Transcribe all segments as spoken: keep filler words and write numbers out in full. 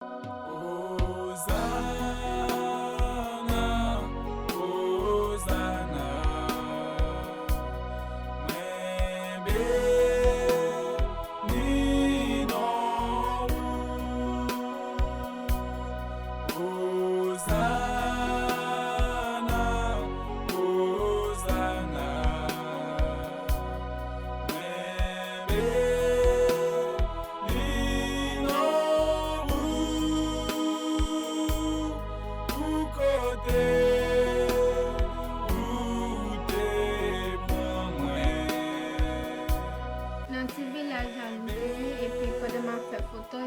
Ozana, Ozana, mwen beni non ou. Ozana, Ozana, mwen beni non ou, pou kote ou te pran mwen. Nan ti vilaj la nou te ye, epi pandan m ap fè foto,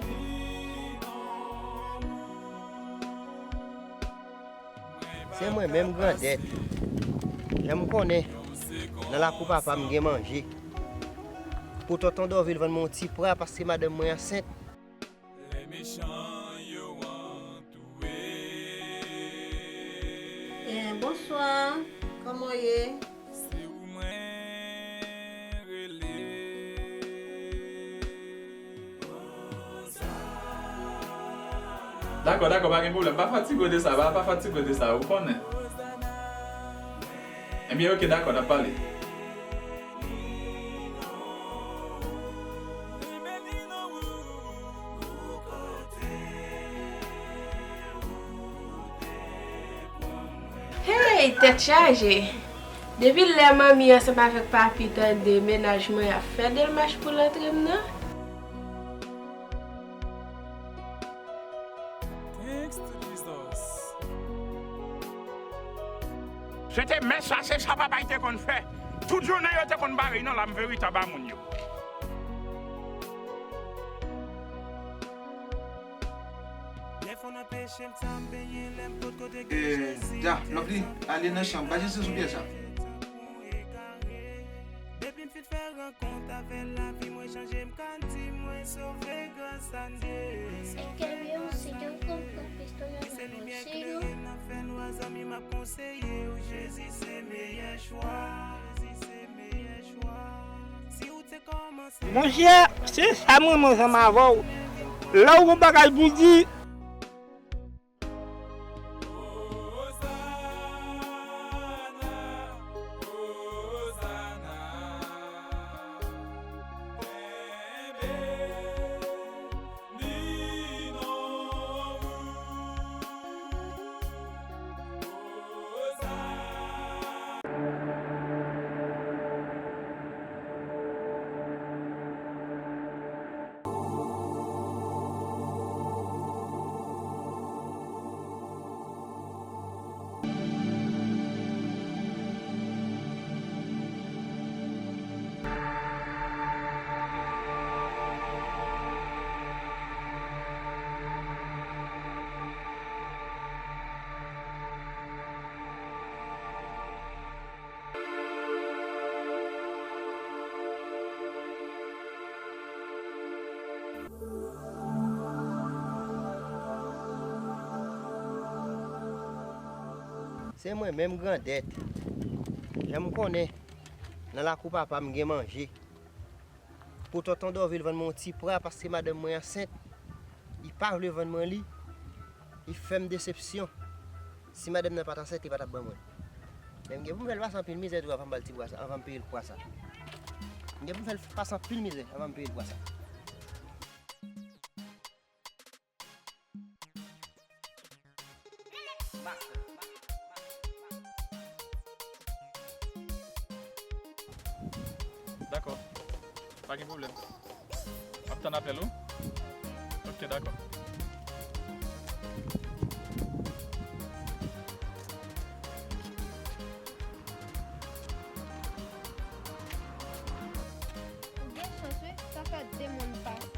Se mwen menm Grandèt. Jan m konnen, nan lakou papa m gen manje. Pou tonton Dòvil vann mwen yon ti pra paske madanm mwen ansent. Byen, bonswa. Kòman w ye? Se ou mwen rele. Dakò, dakò, pa gen pwoblèm. Pa fatige w de sa, pa, pa fatige w de sa, ou konnen. Ebyen, oke, dakò, n ap pale. Hey, tèt chaje! Depi lè manmi ansanm avèk papi tande mennaj mwen ap fè demach pou l antre m nan. Se te men sa, se sa papa y te konn fè. Tout jounen yo te konn bare nan lam veritab a moun yo. Eh, Da, Lovely, ale nan chanm, pa janse sou pyès la. Depi m fin fè rankont avè l, lavi mwen chanje, m ka di mwen sove gras a Dye. Kèmye, ou si te w konprann pistolè nan dosye yo. N ap fè nwa, zanmi, m ap konseye w, Jezi se meyè chwa. Jezi se meyè chwa. Si w te kòmanse Monchè, se sa m renmen ansanm avè w. Lè w gon bagay pou di, Se mwen menm Grandèt. Jan m konnen, nan lakou papa m gen manje. Pou tonton Dòvil vann mwen yon ti pra paske madanm mwen ansent. Li pa vle vann mwen li. Li fè m desepsyon. Si madanm nan pa t ansent, li pa t ap ban mwen. Men m gen pou m fè l pase anpil mizè tou avan m ba l ti pra sa, avan m peye l pra sa. M gen pou m fè l pase anpil mizè avan m peye l pra sa. Dakò. Pa gen pwoblèm. M ap tann apèl ou. Oke, dakò. Ou gen chans wi, sa fè de moun pase.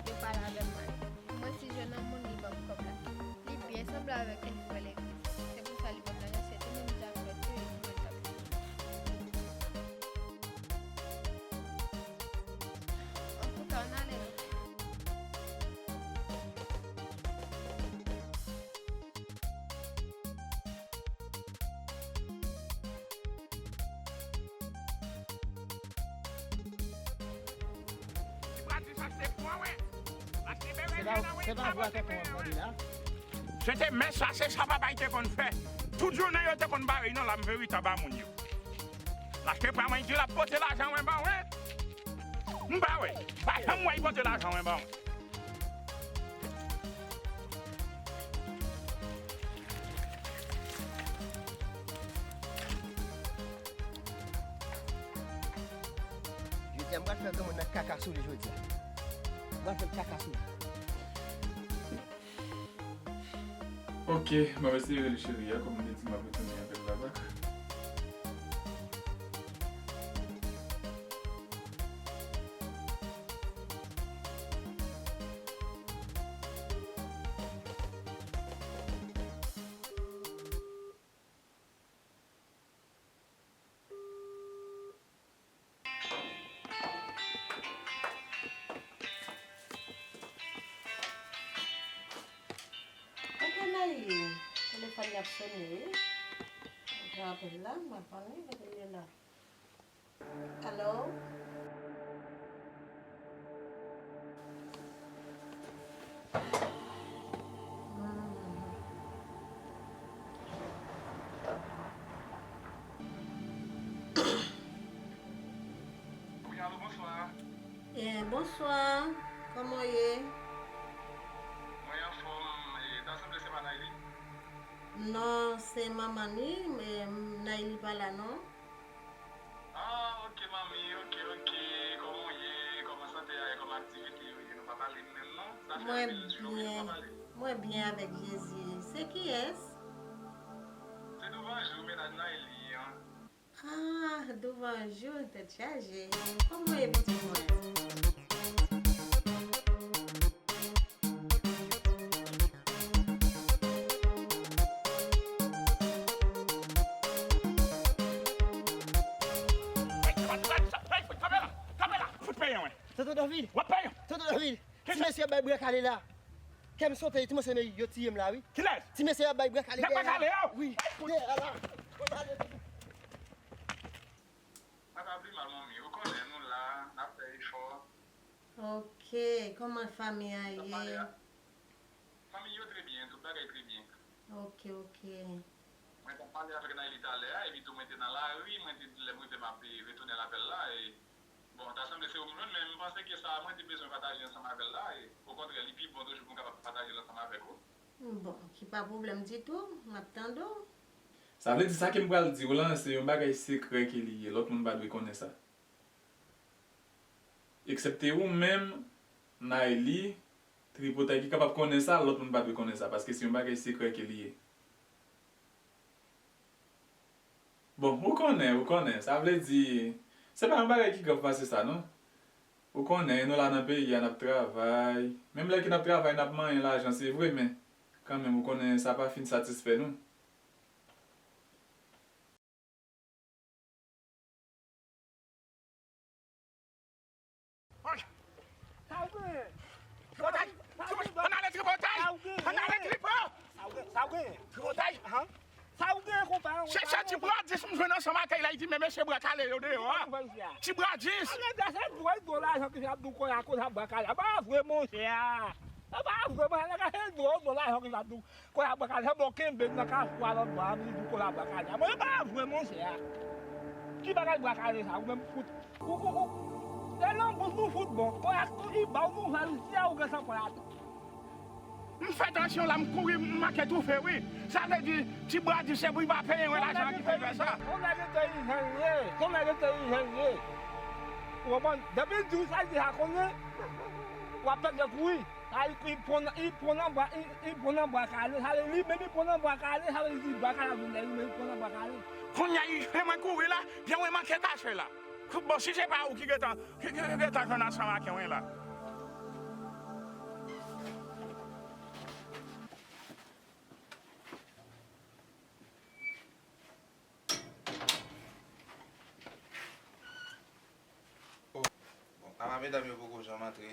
Yo pale avè m mal. Mwen si jwenn yon moun li ban m kòb la. Li byen sanble avèk yon frè legliz. Se pou sa li ban m lajan, se te menm jan avèk yo epi yo t ap jwe. Antouka, ann ale non. Se pa vwa tonton w ap mande la. Se te men sa, se sa papa y te konn fè. Tout jounen yo te konn bare nan lam verite anba moun yo. Laske pa mwen di l ap pote lajan mwen ba mwen. M pa wè. Pa janm wè y pote lajan mwen ba mwen. Jodi a, m pral fè granmoun nan kaka sou li jodi a. M pral fè l kaka sou li. Ok, m ap eseye rele cheri a, kòm m te di m ap retounen avè l la bak. Kote Nayli? Telefòn li ap sone, wi. Mwen te apèl la, m pa konnen kote l ye la. Alo? Wi, alo, bonswa. Eh, bonswa. Kòman w ye? Mwen anfòm. E, ta sanble se pa Nayli? Non, se manman li, men Nayli pa la, non. Ah, ok, manmi, ok, ok. Kòman w ye? Kòman sante a ye? Kòman aktivite yo ye? Nou pa pale menm, non. Sa fè anpil jou, wi, nou pa pale. Mwen byen avèk Jezi. Se kiyès? Se Douvanjou, mennaj Nayli an. Ah, Douvanjou, tèt chaje. Kòman w ye, pitit mwen? Fout peye mwen. Tonton David. W ap peye. Tonton David. Ti mesye ap bay bwa kale la. Kè m sote, ti mesye yo tiye m la, wi. Kilès? Ti mesye ap bay bwa kale dèyè a. Nèg bwa kale yo? Wi, dèyè a la. Pa ta pi mal, manmi. Ou konnen nou la, n ap fè efò. Ok, kòman fanmi an ye? Fanmi yo trè byen, tout bagay trè byen. Ok, ok. Mwen t ap pale avèk Nayli talè a, epi tou mwen te nan lari, mwen te di lè m rive m ap retounen l apèl la, e, bon, ta sanble se ou m jwenn, men m panse ke sa mwen te bezwen pataje ansanm avè l la, e, okontrè, li pi bon toujou pou m kapab pataje l ansanm avèk ou. Bon, ki pa pwoblèm ditou, m ap tande w. Sa vle di sa ke m pral di w lan, se yon bagay sekrè ke li ye, lòt moun pa dwe konnen sa. Eksepte ou menm, Nayli, Tripotay ki kapab konnen sa, lòt moun pa dwe konnen sa, paske se yon bagay sekrè ke li ye. Bon, ou konnen, ou konnen, sa vle di, se pa yon bagay ki grav pase sa, non. Ou konnen, nou la nan peyi a, n ap travay. Menm lè ke n ap travay, n ap manyen lajan, se vre, men kanmenm, ou konnen, sa pa fin satisfè nou. Sa w genyen? Tripotay! Ann ale, Tripotay! Ann ale, Tripo! Sa w genyen? Sa w genyen? Tripotay! Ahan. Sa w genyen, konpa? Se sèl ti bradis m jwenn ansanm ak li la, li di men mesye bwa kale yo deyò a. Ti bradis! Nèg la se dwe do lajan ki sa ap di w konya koz a bwa kale. A pa vre, monchè. A pa vre, monchè, nèg la se dwe do lajan ki sa ap di w. Konya bwa kale, se bon kenbe nan kafou a lòt bò a, li di konya bwa kale. Mwen, e pa vre, monchè. Ki bagay bwa kale sa, ou menm fout. Ou, ou, ou, e nan bouch nou fout bon. Konya, i ba w nouvèl, si a ou gen san pran atò. M fè tansyon la, m kouri, m manke toufe, wi. Sa vle di, ti bradis se pou li pa peye mwen lajan ki fè l fè sa. Son nèg entèlijan li ye, son nèg entèlijan li ye. Ou konprann? Depi l di w sa, l deja konnen, w ap tande kouri. Sa, li, li pran, li pran nan bwa, li, li pran nan bwa kale, sa vle li menm li pran nan bwa kale, sa vle li di bwa kale ap vin dèyè li, men li pran nan bwa kale. Kounye a, li fè mwen kouri la, byen mwen manke kache la. Bon, si se pa ou ki gentan, ki, ki, ki gentan jwenn ansanm ak mwen la. Oh, bon, ama medam yo poko janm antre.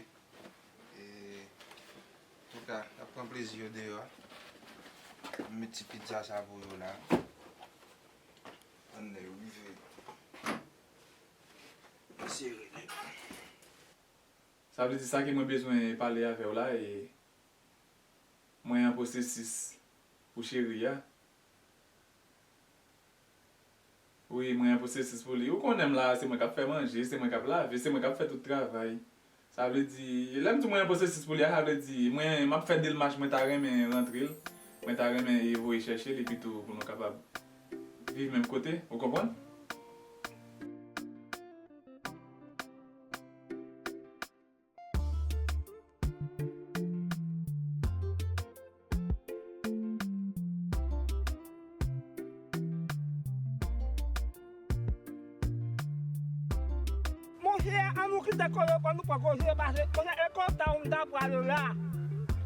E, antouka, y ap pran plezi yo deyò a. M met ti pizza sa pou yo la. Ann lè yo rive. Sere nèg. Sa vle di sa ke mwen bezwen pale avè w la, e pwosesis pou cheri a. Wi, mwen an pwosesis pou li. Ou konnen m la, se mwen k ap fè manje, se mwen k ap lave, se mwen k ap fè tout travay. Sa vle di, lè m di mwen an pwosesis pou li a, sa vle di, mwen, m ap fè demach, mwen ta renmen rantre l. Mwen ta renmen e voye chèche l, epi tou, pou nou kapab viv menm kote. Ou konprann? Monchè, an nou kite koze, an nou pran koze, pase, monchè, e konsa w m ta pral la.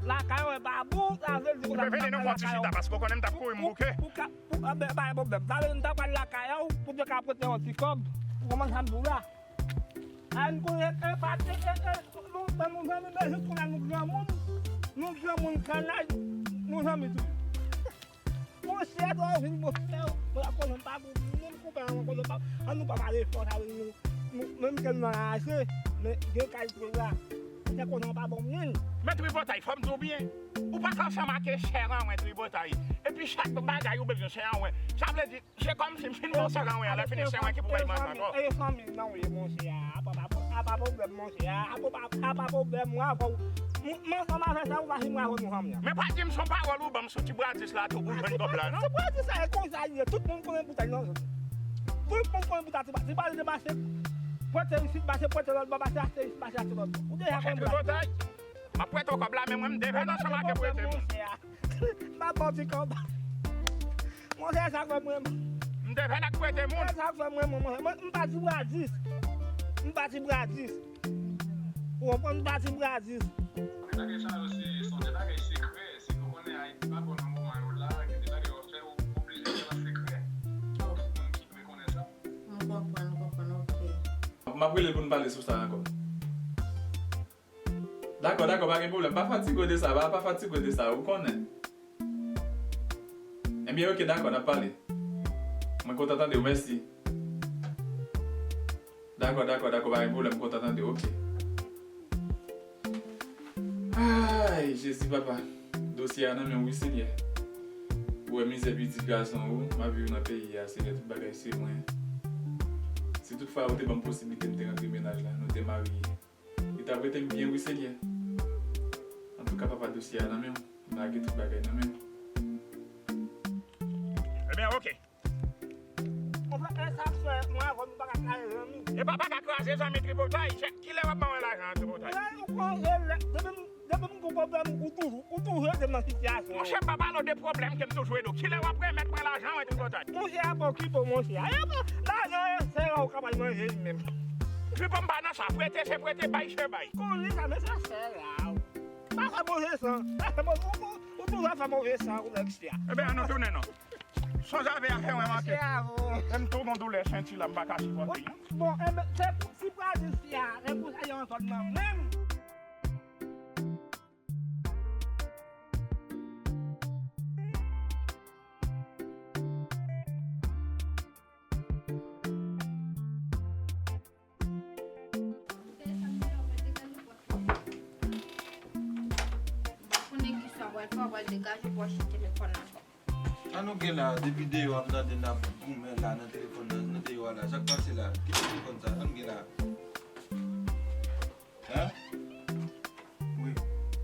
Lakay ou e pa bon, sa vle di ou ta vini, nou pran ti chita, paske w konnen m t ap kouri m bouke. Pou ka, pou, a, ben, pa gen pwoblèm. Sa vle di m ta pral lakay ou, pou te ka prete yon ti kòb, pou kòman sa m di w la. A, n konnen, e, pa, e, e, e, nou, nou, nou zanmi, men jis kounye a nou granmoun, nou granmoun kanaj, nou zanmi tou. Monchè, twa vin monchè, mwen la konnen pa bon moun, koupe an konnen pa, an nou pa pale fò, sa vle nou, nou, menm ke nou anraje, men gen kalite la, se konnen pa bon moun. Men Tripotay, fò m di w byen, ou pa ka ansanm ak chè an, wen, Tripotay. Epi chak bagay ou bezwen chè an, wen. Sa vle di, se kòmsi m fin bon sèl an, wen, lè fini se mwen ki pou bay manje ankò. E fanmi nan w ye, monchè, a pa, a pa, a pa pwoblèm, monchè, a pa, a pa pwoblèm, mwen avè w. M, m ansanm avè sa, ou pa fin mwen avè nou fanmi an. Men pa di m se yon pawòl ou ban m sou ti bradis la tou pou jwenn kòb la, non? Ti bradis la, e konsa li ye, tout moun konnen boutèy nan zòn. Tout moun konnen boutèy, ti bradis te mache, pwete isit, mache pwete lòt bò, mache achte isit, mache achte lòt bò. Ou deja konnen boutèy. M ap pwete w kòb la, men mwen m devèn ansanm ak pwete moun. M ap ba w ti kòb. Monchè, sa k fè mwen. M devèn ak pwete moun. Sa k fè mwen, mwen, mwen, mwen, m pa ti bradis. M pa ti bradis. Ou konprann, m pa ti bradis. Men bagay sa yo, se, se yon bagay sekrè. Si nou konnen Ayiti pa bon nan moman yo la, gen de bagay yo fè, ou oblije fè l an sekrè. Tout moun ki dwe konnen sa. M konprann, m konprann, ok. M ap rele l pou n pale sou sa ankò. Dakò, dakò, pa gen pwoblèm. Pa fatige w de sa, pa, pa fatige w de sa, ou konnen. Ebyen, ok, dakò, n ap pale. Mwen kontan tande w, mèsi. Dakò, dakò, dakò, pa gen pwoblèm, m kontan tande w, ok. Ay, Jezi, papa. Dosye a nan men w, wi, Senyè. Ou wè mizè pitit gason ou, m ap viv nan peyi a, Senyè, tout bagay se mwen. Si toutfwa ou te ban m posiblite m te rantre mennaj la, nou te marye. Li t ap rete m byen wi, Senyè. Antouka, papa, dosye a nan men w. M lage tout bagay nan men w. Ebyen, ok. Konprann, e sa k fè mwen avè w nou pa ka kraze zanmi. E pa pa ka kraze zanmi, Tripotay. Kilè w ap ban mwen lajan an, Tripotay? Lè nou koze, lè, depi m, depi m gon pwoblèm, ou toujou, ou toujou ede m nan sitiyasyon. Monchè, m pa pale w de pwoblèm ke m toujou ede w. Kilè w ap remèt mwen lajan mwen, Tripotay? Monchè, apa okipe w, monchè. E pa lajan e sè a ou ka pral manje li menm. Tripot, m pa nan sa. Prete se prete, bay se bay. Konnen sa, men se sè a. Pa fè move san. Pa fè move, ou, ou, ou toujou ap fè move san, ou nèg sè a. Ebyen, an nou tounen non. Sonje avè afè mwen manke. E m tou gon doulè senti la, m pa ka sipòte. Bon, enben, se pou, si pral di sè a, e pou sa yo ansanm nan menm. An nou gen la, depi deyò ap gade n ap goumen la nan telefòn nan, nan deyò a la. Sa k pase la? Kite telefòn sa, an nou gen la. Hein? Wi.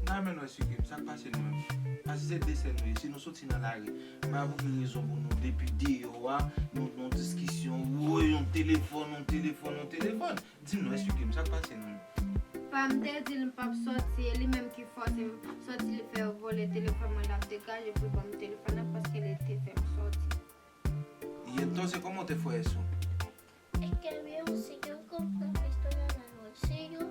N a men nou esplike m sa k pase nou menm. Paske se de sè nou ye. Si nou soti nan lari, m pa pou gen rezon pou nou depi deyò a, nou nan diskisyon, woy, yon telefòn, yon telefòn, yon telefòn. Di m non, esplike m sa k pase nou menm. Pa m te di l m p ap sòti, e li menm ki fòse m sòti, li fè yo vòlè telefòn mwen, l ap degaje pou l ban m telefòn nan paske li te fè m sòti. Yè, entonces, kòman w te fè sou? Es que había un señor con una pistola en la bolsillo.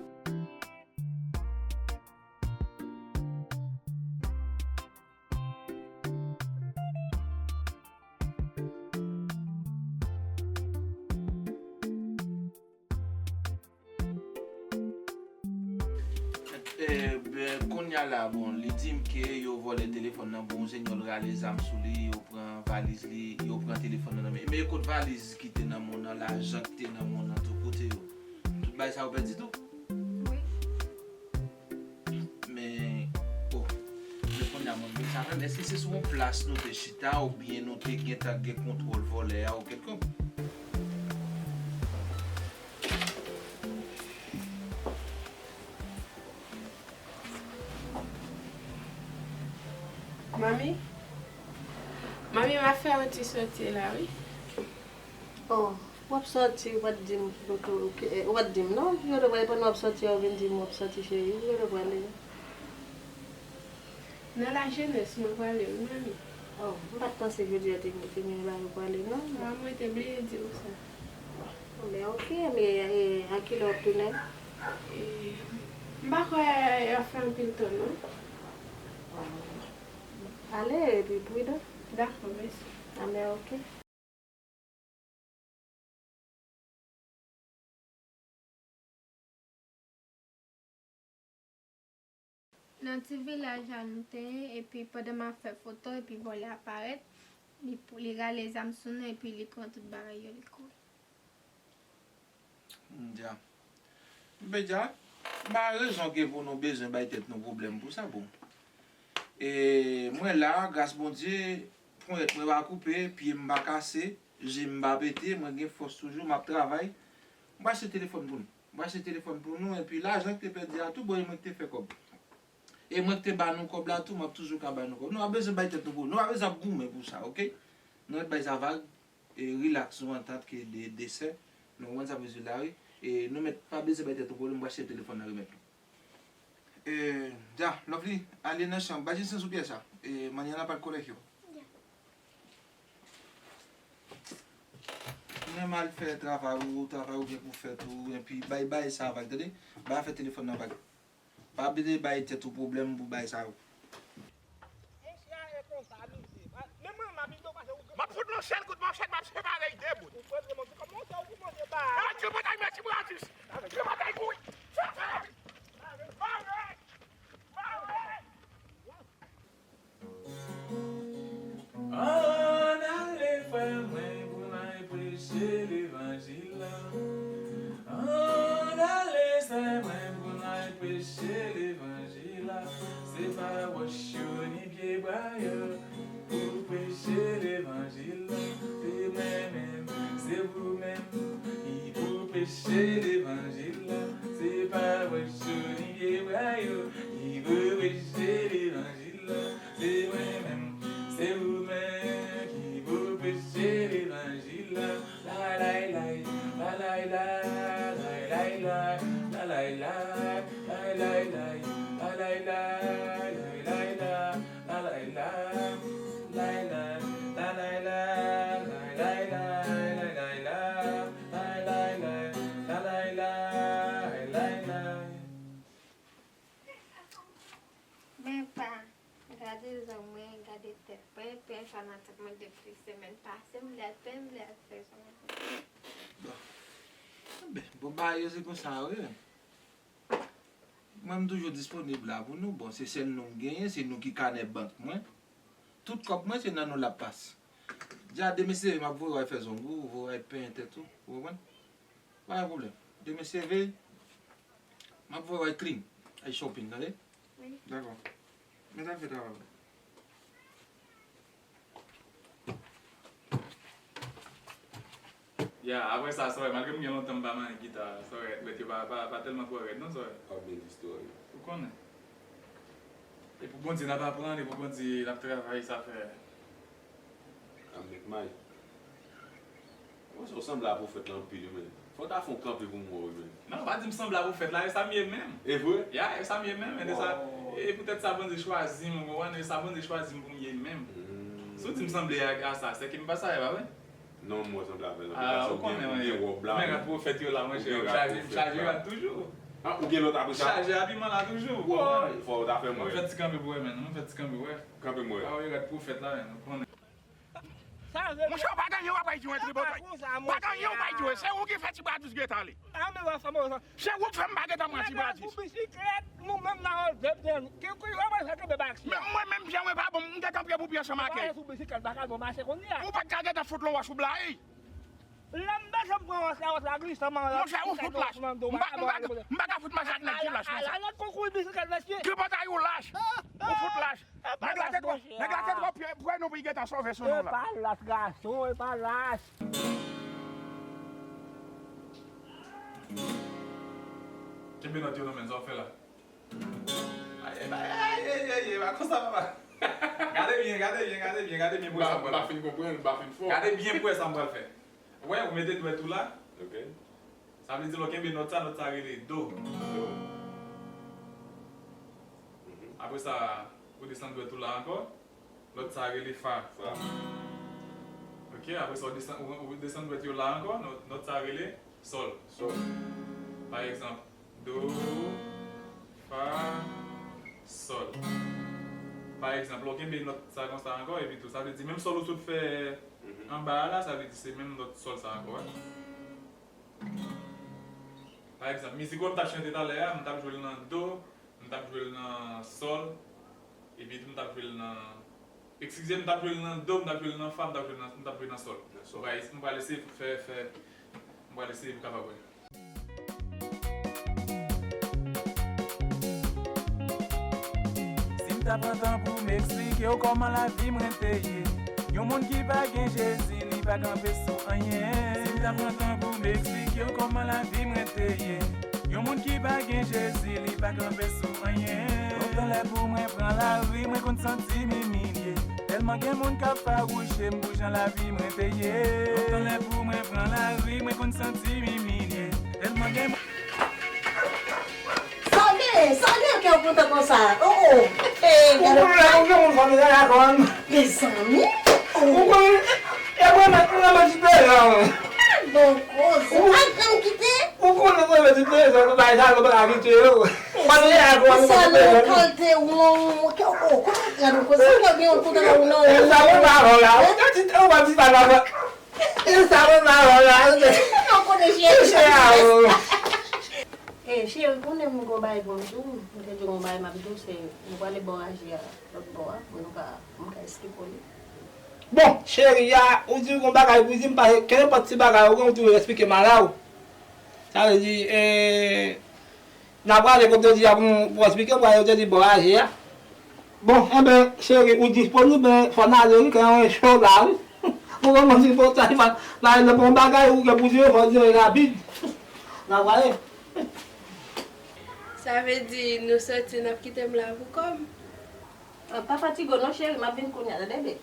Enben, kounye a la, bon, li di m ke yo vòlè telefòn nan, bon, yon senyò rale zam sou li, yo pran valiz li, yo pran telefòn nan nan men. Men kot valiz ki te nan men w nan, lajan ki te nan men w nan tou, kote yo? Tout bagay sa yo pèdi tou? Wi. Men, oh, men kounye a, Mwen vin sa fè, èske se sou yon plas nou te chita oubyen nou te gentan gen kontwòl vòlè a ou kèlkonk? Manmi? Manmi, m ap fè yon ti soti la, wi. Oh, w ap soti, ou pa t di m, ou pa t di m, non? Yo te pral, pandan w ap soti a, ou vin di m w ap soti, cheri, ou yo te prale. Nan lajenès, mwen prale, wi, manmi. Oh, m pa t panse jodi a te, te gen bagay ou prale, non. A, mwen te bliye di w sa. Bon, ben, oke, men, e, a kilè w ap tounen? E, m pa kwè y ap fè anpil tan, non. Ale, epi pridan. Dakò, mèsi. A, men, oke. Nan ti vilaj la nou te ye, epi pandan m ap fè foto, epi vòlè a parèt, li, li rale zam sou nou, epi li pran tout bagay yo, li kouri. Dja. Bedja, m pa wè rezon ke pou nou bezwen bay tèt nou pwoblèm pou sa, bon. E mwen la, gras Bondye, ponyèt mwen pa koupe, pye m pa kase, je m pa pete, mwen gen fòs toujou, m ap travay. M pral achte telefòn pou nou. M pral achte telefòn pou nou, epi lajan ki te pèdi a tou, bon, e mwen ki te fè kòb. E mwen ki te ba nou kòb la tou, m ap toujou ka ba nou kòb. Nou pa bezwen bay tèt nou pwoblèm. Nou pa bezwen ap goumen pou sa, oke? Nou mèt bay sa vag, e rilaks, sou antant ke de, de sè. Nou konprann sa m vle di la, wi. E nou mèt pa bezwen bay tèt nou pwoblèm, m pral achte telefòn nan remèt nou. E, dja, Lovely, ale nan chanm, ba Jisens ou pyès la. E, mannyè nan pa l kolèk yo. Ou menm al fè travay ou, travay ou gen pou fè tou, epi bay, bay sa vag, tande? Bay afè telefòn nan vag. Pa vle bay tèt ou pwoblèm pou bay sa yo. Mesye a e konsa, mizè. Menm mwen, m ap vin pase ou. M ap fout manchèt kout manchèt, m ap separe l de bout. Ou pran kòman sa ou kòmanse ba. Ala kilomèt ay mèt ti bradis. Kilomèt ay kouri. Chofè! Mare! Mare! Ann ale, frè mwen, pou n al preche levanjil la. Ann ale, sè mwen, pou n al preche levanjil la. Se pa wòch yo ni pye bwa yo pou preche levanjil la. Se mwen menm, se ou menm ki pou preche levanjil la. Se pa wòch yo ni pye bwa yo ki pou preche levanjil la. Se mwen menm, se ou menm ki pou preche levanjil la. La lay lay, la lay la, lay lay la, la lay la, lay lay la, lay lay la, lay lay la, la lay la, lay la, la lay la, lay lay la, lay lay la, lay lay la, la lay la, lay lay la. Men pa, gade zong mwen, gade tèt mwen, pen sa nan tèt mwen depi semèn pase, m vle al pen, m vle al fè zong mwen. Bon. Enben, bon, bagay yo se konsa yo ye. Mwen, m toujou disponib la pou nou. Bon, se sèl nou m genyen, se nou ki kanè bank mwen. Tout kòb mwen, se nan nou l ap pase. Dja demen se m ap voye w al fè zong ou, voye w al penyen tèt ou, ou konprann? Pa gen pwoblèm. Demen se vre, m ap voye w al clean, al shopping, tande? Wi. Dakò. Men al fè travay ou. Ya, apre sa, Sòrè, malgre m gen lontan m pa manyen gita, Sòrè, rèt yo pa, pa, pa tèlman twò rèd, non, Sòrè? W ap byen di Sòrè. Ou konnen. E pou Bondye n ap aprann, e pou Bondye n ap travay, sa fè. Amèk may. Mwen sanble a pwofèt la anpil, wi, men. Fò w ta fè yon kanpe pou m wè w, wi, men. Non, pa di m sanble a pwofèt la, e sa m ye menm. E vre? Ya, e sa m ye menm, e de sa, e poutèt sa Bondye chwazi m, ou konprann, e sa Bondye chwazi m pou m ye menm. Hmm. Si w di m sanble a, a sa, sèke m pa sa, e pa vre? Non, m wè w sanble avè l anpil, paske ou gen, ou gen wòb la. Men rad pwofèt yo la, monchè, m chaje, m chaje rad toujou. Ah, ou gen lòt apre sa? Chaje abiman la toujou. Woy, fò w ta fè m wè. Mwen fè ti kanpe pou wè, men, mwen fè ti kanpe pou wè. Kanpe m wè. Ah wi, rad pwofèt la, men, ou konnen. Monchè, w pa gen anyen w ap bay di w, tripotay. Pa gen anyen w bay di w, se ou ki fè ti bradis gentan ale. Ah, men w ap fè mwen sa. Se ou k fè m pa gentan pran ti bradis. Sou bisiklèt, nou menm nan dèp de nou. Ki, ki, wè mwen sa kenbe bak si. Men mwen menm, pye mwen pa bon, m gentan pye pou pye ansanm ak. Sou bisiklèt, bak al bon mache kounye a. Ou pa t ka gentan fout lon wòch ou blayi. Lè m bezwen pran wòch la, wòch la glise, man. Monchè, ou fout lach. M pa, m pa, m pa ka fout mache ak nèg ki lach konsa. Ala nèg konkou bisiklèt, mesye. Tripotay ou lach. Ou fout lach. Nèg la te twò, nèg la te twò pre, pre nou pou li gentan sove sou nou la. E pa lach, gason, e pa lach. Kenbe nòt yo non, men, sa w fè la. Ay, ay, ay, ay, ay, ay, pa konsa, papa. Gade byen, gade byen, gade byen, gade byen pou wè sa m pral fè. M pa fin konprann, m pa fin fò. Gade byen pou wè sa m pral fè. Wè, ou mete dwèt ou la. Ok. Sa vle di lè w kenbe nòt sa, nòt sa rele do. Do. Mhm. Apre sa, ou desann dwèt ou la ankò. Nòt sa rele fa. Fa. Ok, apre sa, ou desann, ou, ou desann dwèt yo la ankò, nòt, nòt sa rele sòl. Sòl. Pa egzanp, do, fa, sòl. Pa egzanp, lè w kenbe nòt sa konsa ankò, epi tou, sa vle di menm sòl ou sot fè anba a la, sa vle di se menm nòt sòl sa ankò, wi. Pa egzanp, mizik wè m t ap chante talè a, m t ap jwe l nan do, m t ap jwe l nan sòl, epi tou m t ap jwe l nan, eskize m, m t ap jwe l nan do, m t ap jwe l nan fa, m t ap jwe l nan, m t ap jwe nan sòl. Nan sòl. M pral, m pral eseye fè, fè, m pral eseye pou kapab wè. Si m ta pran tan pou m eksplike w kòman lavi mwen te ye, yon moun ki pa gen Jezi, li pa kanpe sou anyen. Si m ta pran tan pou m eksplike w kòman lavi mwen te ye, yon moun ki pa gen Jezi, li pa kanpe sou anyen. Lontan lè pou mwen pran lari, mwen konn santi m imilye. Tèlman gen moun k ap fawouche m pou jan lavi mwen te ye. Lontan lè pou mwen pran lari, mwen konn santi m imilye. Tèlman gen moun Sa w genyen? Sa w genyen kè w kontan konsa? Oh, oh. Ou konnen ou gen moun fanmi nan lakòm. Mezanmi. Ou konnen, e mwen menm, mwen menm ti peyizan. Ah, bon koze. Ou pa janm kite. Ou konnen mwen menm ti peyizan, nou bay sa, nou pa abitye yo. Fanmi a, nou ti peyizan. Sa nou kalte won, kè w, oh, kote w gade yon koze, kè w gen yon kontan nan ou non. E sa mwen pa wè la. Ou pa ti, ou pa ti pa la. E sa mwen pa wè la. Ou konnen cheri. Cheri a, oh. Eh, cheri, konnen m gon bagay pou m di w. M te di w gon bagay m ap di w, se nou prale bò raje a, lòt bò a, pou nou ka, pou m ka esplike w li. Bon, cheri a, ou di w gon bagay pou di m, paske kenenpòt ti bagay ou gen, ou toujou esplike m ala w. Sa vle di, eh, n a prale kote w di a pou m, pou w esplike m, prale ou te di bò raje a. Bon, enben, cheri, ou disponib, men fò n ale, wi, kè an cho la, wi. Ou konprann, si fò sa, pa, pa, lè bon bagay, ou gen pou di, fò di rapid. N a prale. Sa vle di, nou soti, n ap kite m la pou kò m? Ah, pa fatige w non, cheri, m ap vin kounye a, tande, bebe.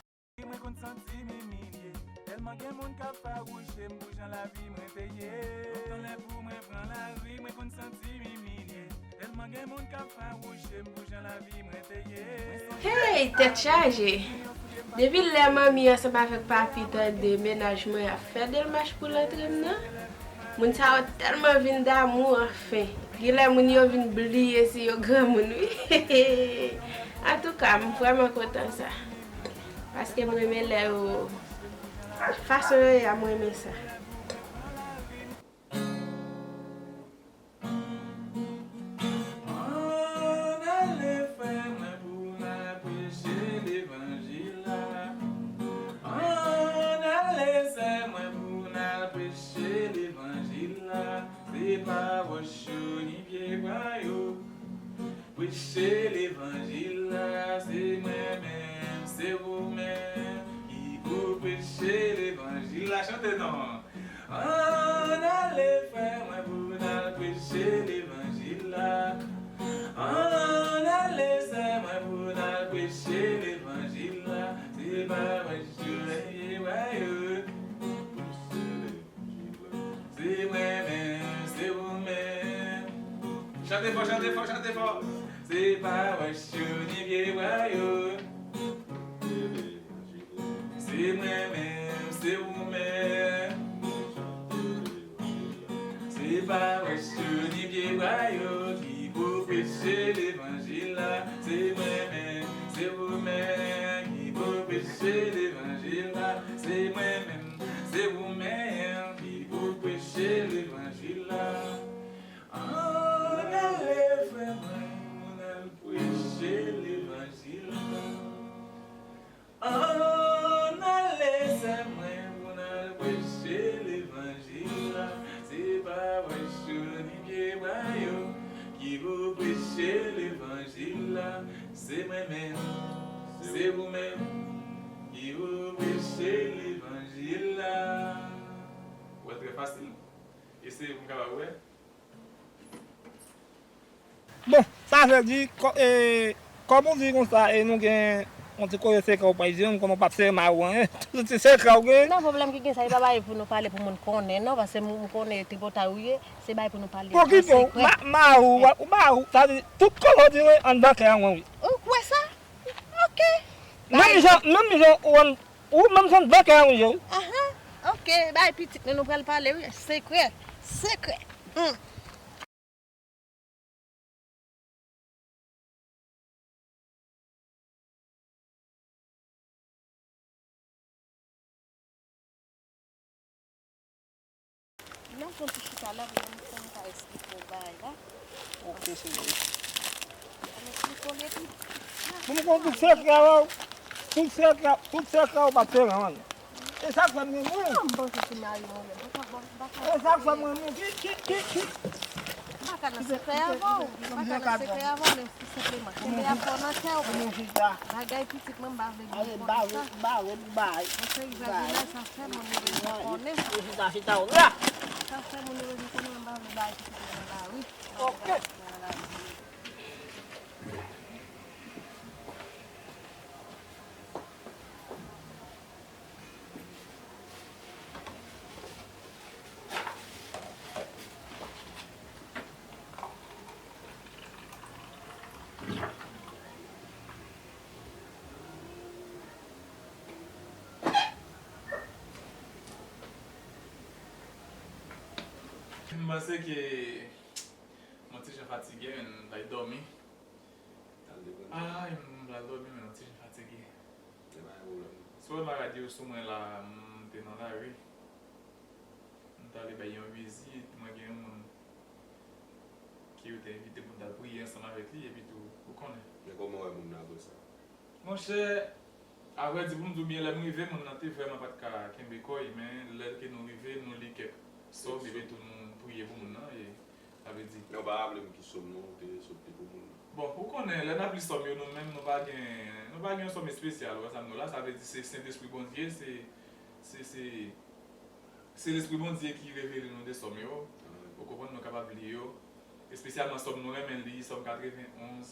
Mwen konn santi m imilye, tèlman gen moun k ap fawouche m pou jan lavi mwen te ye. Lontan lè pou mwen pran lari, mwen konn santi m imilye, tèlman gen moun k ap fawouche m pou jan lavi mwen te ye. Hey, tèt chaje! Depi lè manmi ansanm avèk papi tande mennaj mwen ap fè demach pou l antre m nan, moun sa yo tèlman vin damou, anfen. Genlè moun yo vin bliye si yo granmoun, wi. Antouka, m vrèman kontan sa. Paske m renmen lè yo, fason yo ye a, m renmen sa. Ann ale, frè mwen, pou n al preche levanjil la. Ann ale, sè mwen, pou n al preche levanjil la. Se pa wòch yo ni pyebwa yo. Preche levanjil la, se mwen menm, se ou menm ki pou preche levanjil la. Chante non. Ann ale, frè mwen, pou n al preche levanjil la. Ann ale, sè mwen, pou n al preche levanjil la. Se pa wòch yo ni pyebwa yo. Se mwen menm, se ou menm. Chante fò, chante fò, chante fò. Se pa wòch yo ni pyebwa yo. Se mwen menm, se ou menm. Se pa wòch yo ni pyebwa yo ki pou preche levanjil la. Se mwen menm, se ou menm ki pou preche levanjil la. Se mwen menm, se ou menm ki pou preche levanjil la. Ann ale, frè mwen, pou n al preche levanjil Ou menm ki preche levanjil la. Ou wè, trè fasil. Eseye pou m kapab wè. Bon, sa vle di, kò, e, kòm ou di konsa, e nou gen yon ti koze sekrè ou pa di, m konnen w p ap sere mari w anyen. Tout ti sekrè ou gen. Non, pwoblèm ki gen sa, e pa bagay pou nou pale pou moun konnen, non, paske m, m konnen tripotay ou ye, se bagay pou nou pale an sekrè. Pokito, ma, mari w, ou mari w, sa di, tout koze w di, wi, anndan kè an mwen, wi. Ou kwè sa? Ok. Menm jan, menm jan ou, ou menm jan bèk an wi yo. Ahan. Ok, bay pitit nou, nou pral pale wi. Sekrè. Sekrè. Hmm. Non, konn ti chita la, pou mwen, pou mwen ka esplike w bagay la. Ok, cheri. Mwen esplike w epi. Pou mwen konn tout sekrè w, tout sekrè, tout sekrè w pa t fè anyen. E sa k fè m renmen w. Non, m panse se mari mwen menm. E sa k fè m renmen w. Ki, ki, ki, ki. M pa ka nan sekrè avè w. M pa ka nan sekrè avè w, men tou senpleman. Kenbe afè w nan kè w. Bagay pitit mwen, m pa vle gen konnen sa. Mwen se Ivajenay, sa fè mwen move mwen konnen. Sa fè mwen move mwen konnen, m pa vle bay pitit mwen nan lari. Ok. M panse ke m yon ti jan fatige, men m t al dòmi. Ay, m pral dòmi, men m yon ti jan fatige. Si w wè maladi yo sou mwen la, m te nan lari. M t ale bay yon vizit, mwen gen yon moun ke yo te envite pou m t al priye ansanm avèk li, epi tou, ou konnen. Men kòman w wè moun nan apre sa? Monchè, avrèdi pou m di w byen, lè m rive, moun nan te vrèman pa t ka kenbe kò l, men lè ke nou rive, nou li kèk sòm, epi tou nou priye pou moun nan, e sa vle di. Men w pa raple m ki sòm non ou te sot li pou moun nan? Bon, ou konnen, lè n ap li sòm yo, nou menm, nou pa gen, nou pa gen yon sòm espesyal, ou wè sa m di w la, sa vle di se Sentespri Bondye, se, se, se, se Lespri Bondye ki revele nou de sòm yo, ou konprann, nou kapab li yo, espesyalman sòm nou renmen li, sòm katrevenn onz.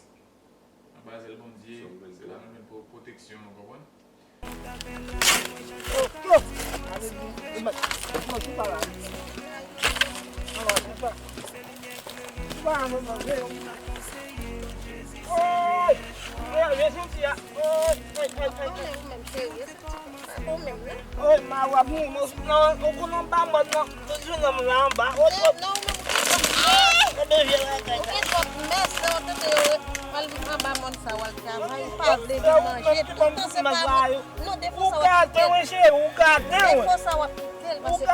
Anba zèl Bondye, se la nou jwenn pwo-, pwoteksyon, ou konprann? Ou menm, wi. Oy, ma, w ap mouri, mwen, non, ou konnen w pa mòn, non. Tout jounen m la anba. Oy, oy. Non, ou menm, ou gen twòp mès. Tande vye bagay sa. Ou gen twòp mès, lè w tande yo, w al anba mòn sa, w al travay, ou pa vle vin manje, tout tan se pa manje. Non, defo sa w ap kite l. Ou gate, wi, cheri, ou gate, wi. Defo sa w ap kite l, paske pa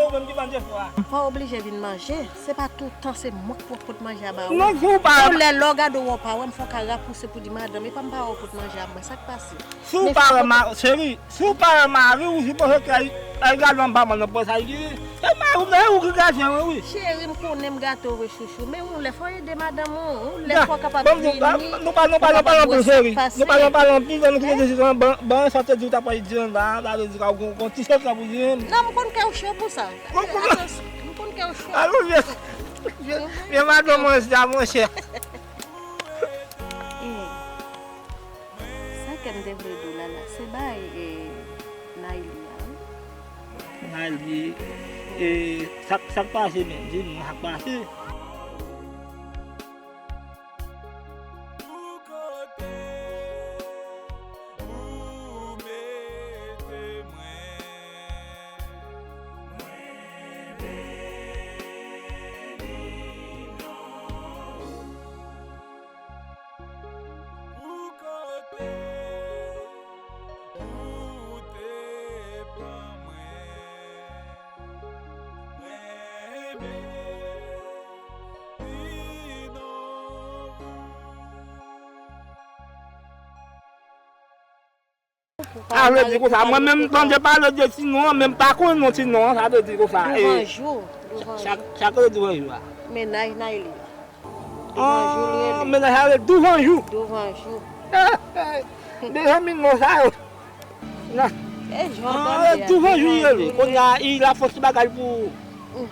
oblije vin manje. Ou pa oblije vin manje. Se pa tout tan se mwen k pou pot manje a ba ou. Non, pou pa. Yon lè lè w gade w pa wè m, fò w ka rapouse pou di madanm, e pa m pa wè w pot manje a mwen, sa k pase? Si w pa wè ma-, cheri, si w pa wè mari w, ou sipoze kay, kay gade anba mòn nan pou wè sa l di. Se mari w, men ou ki gate mwen, wi. Cheri, m konnen m gate w vre, chouchou, men yon lè fò w ede madanm ou, yon lè fò w kapab vini, nou pa, nou pa, nou pa nan pil, cheri. Nou pa nan pil, nou kite desizyon an, ban, ban sa w te di w t ap pral di an la, sa vle di w gon, gon ti sekrè pou di m. Non, m konn kè w cho pou sa. Mwen konn, mwen konn kè w cho. Alo, vye, vye, vye madanm mwen sa, monchè. E, sa ke m te vle di w la, la, se bay, e, Nayli a, wi. Nayli, e, sa, sa k pase menm? Di m sa k pase. Pou kote ou mete mwen, mwen beni non ou. Pou kote ou te pran mwen, mwen beni non ou. Sa vle di konsa, mwen menm m tande pale de ti non an, men m pa konnen non ti non an, sa vle di konsa. Douvanjou, Douvanjou. Sa k rele Douvanjou a? Mennaj Nayli a. Douvanjou li rele. Mennaj la rele Douvanjou. Douvanjou. Mezanmi, non, sa yo. Nan. E jan w tande a, tou jan jwi yo, kounye a, i la fòs bagay pou ou.